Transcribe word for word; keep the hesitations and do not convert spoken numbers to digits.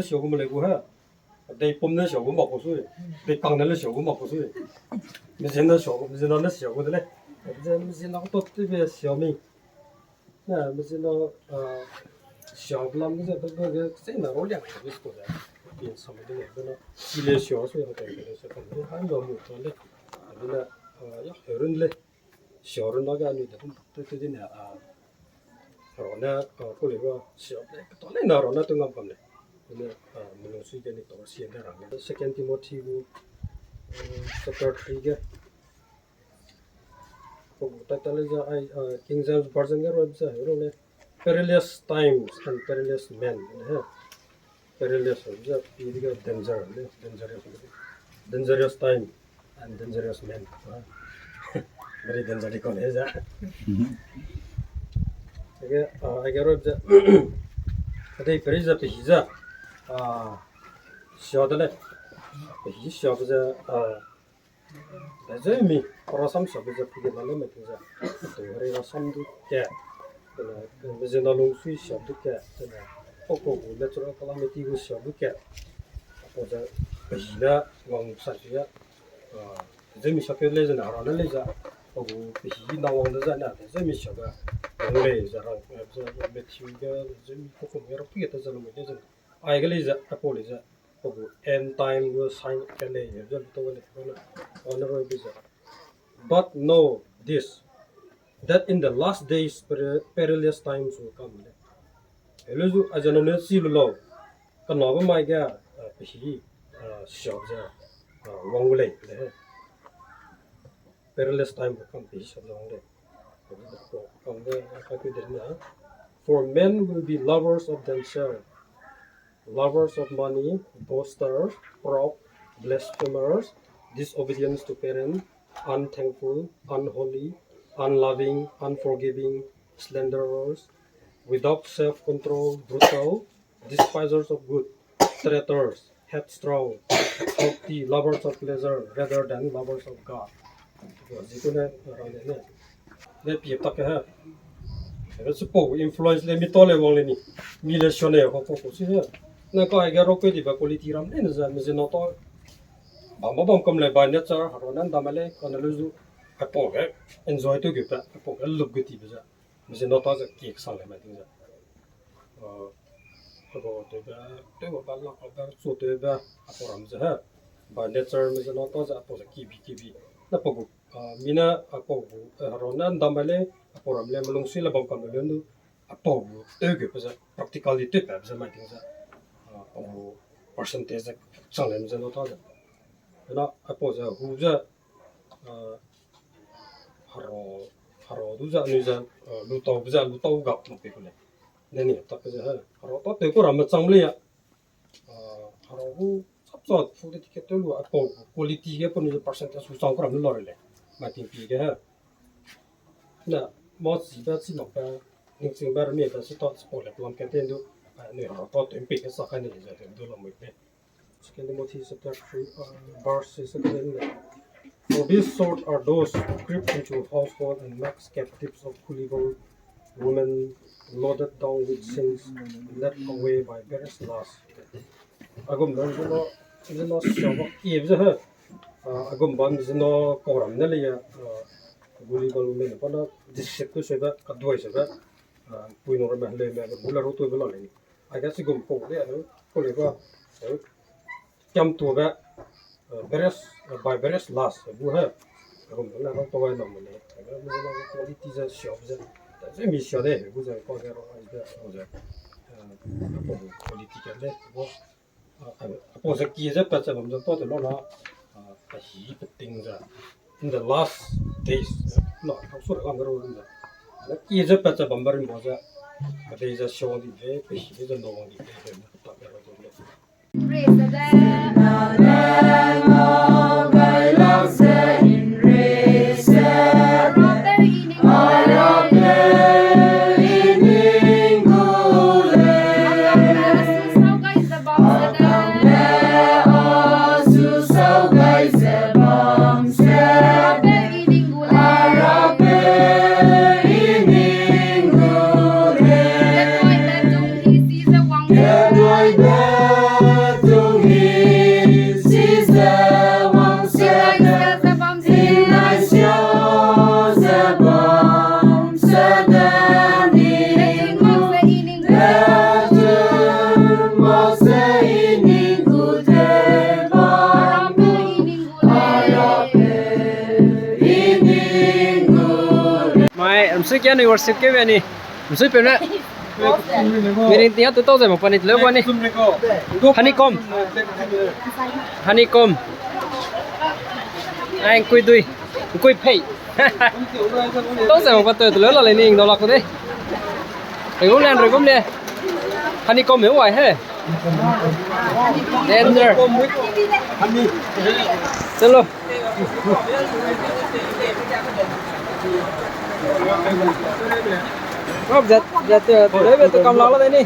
Siagu me lei gu he. Dei pum ne siagu mak ku sui. Dei kang ne le siagu mak ku sui. Mezin ne siagu, mezin ne siagu de lei. Ze mezin ne tot te be siami. Na mezin ne, ah, siagu lam ze be be ge sei na ro liang service ku ze. Pin sam de le be na. Ile siagu sui na kai le siagu. Hai lo mu to le. Be na, ah, ya herun le. Siaru na ga anui de kum te te dine, ah, rona, ah, ku le ga, siabe, to le na rona tu ngam kam le. Dine, ah, melung sui ge ni to sia de rang. Second Timothy gu, um, chapter three ge. Ko gu title le za ai, ah, King James Version ge ro za, ro le. Perilous times and perilous men. Perilous, perilous, perilous, dangerous, dangerous time and dangerous man. Very dangerous kon he za. Age, ah, age ro za. Ade peri za pehi za. Ah, sia de le. Pehi sia za, ah, Dezemi, rasam sabe ze pige la le me ting ze. Tu re rasam du ke. Tene, mezena lungsui siam du ke. Tene, oko gu natural calamity gu siam du ke. Apo ze, pehina wang sa ze, ah, dezemi sa ke le ze na, ra le le ze. Agu pehi na wang de ze na, dezemi sa ga. Wang le ze ra, ze Matthew ge, dezemi kokum ge ra pige ta ze lu me de ze. Ai ge le ze, apo le ze. Agu end time gu sign ke lei, ze lu to le, to le, to le roi bi ze. But know this, that in the last days peri-, perilous times will come. Helu zu, a ze nune si lu lau, kanabe mai ge, ah, pehi, ah, siak ze, ah, wang gu lei, le. Perilous time will come, pehi siak ze wang lei. Kang ge, kang ge, For men will be lovers of themselves, lovers of money, boasters, proud, blasphemers, disobedience to parents, unthankful, unholy, unloving, unforgiving, slanderers, without self-control, brutal, despisers of good, traitors, headstrong, haughty, lovers of pleasure rather than lovers of God. Zikune, rang de ne. Ne pie tak ke he. Ebe chipau influence le mi ta le wang le ni. Mi le siane ko ko ko si he. Na ka ge ro pe di ba quality ram le ne za, mezena ta. Bam bam kam le by nature, haro nan dam le, ka na lu zu. Apo ge enjoy to ge pe, apo ge lup ge ti be za. Mezena ta za ki sang le mai ting za. Ah, apo te be, te ba ba lak ba chu te be, apo ram za he. By nature mezena ta za apo za ki bi ki bi. Na pa gu Ah, mina, ah, apau gu, eh, haro na ndam bai le, apau ram le melung si le bam kam le nu, apau gu teu ge pe ze, practically teu pe ze mai ting ze. Ah, apau gu percentage ze, sang le ze no ta ze. Na, apau ze, hu ze, ah, haro, haro du ze, nu ze, ah, lu tau ze, lu tau gap mak pe ku le. Ne ni, ta pe ze, ha, haro ta teu ku ram me chang le ya. Ah, haro hu chap chap fu de ticket teu lu apau quality ge pau nu ze percentage hu chang ku ram lu lo le. Mai ting pi ge he. Na, mo si ba si nok ba, ning sing ba mi ba si ta si pau le plan ke ten du, ah, ni haro ta teu pe ke sa kai ni le ze teu du lo mo le. Second Timothy chapter three, uh, verse six again. For these sort are those who creep into household and make captives of gullible women, loaded down with sins, led away by various lusts. Agum dan zeno, zeno siaba ki ze he. Ah, agum bam zeno koram ne le ya, ah, gullible women, pa na deceit tu sebe, kaduai sebe, ah, pui no rame le me, bula ro tu bela le ni. Ai ga chigum pau le, eh, pau le ga, eh, kiam tu ga, eh, various, eh, by various lusts, eh, bu he. Agum na ga pau ai nam le. Eh, ga mu na quality ze siap ze. Ze mi sia de, bu ze pau ze ro ai de, pau ze. Eh, pau quality ke le, bu, eh, pau ze ki ze pa ze bam ze pau de lo na, eh, pa hi pa ting ze. In the last days, no, how should I remember that? Ki ze pa ze bam ba rim bo ze, a dei ze siap di de, pe hi ze no wang di de, ta ke ro de. Praise the Lord. Ai, msui kia ni worship ke be ni. Msui pe ne. Mirin tia tu tau ze mo pani leu ba ni. Honeycomb. Honeycomb. Ai, kui dui. Kui pei. Tau ze mo pa tu leu la le ni ing do la ku de. Rui gum le, rui gum le. Honeycomb e wai he. Danger. Chalo. Rob, zat, zat, zat, zat, zat, kam la la de ni.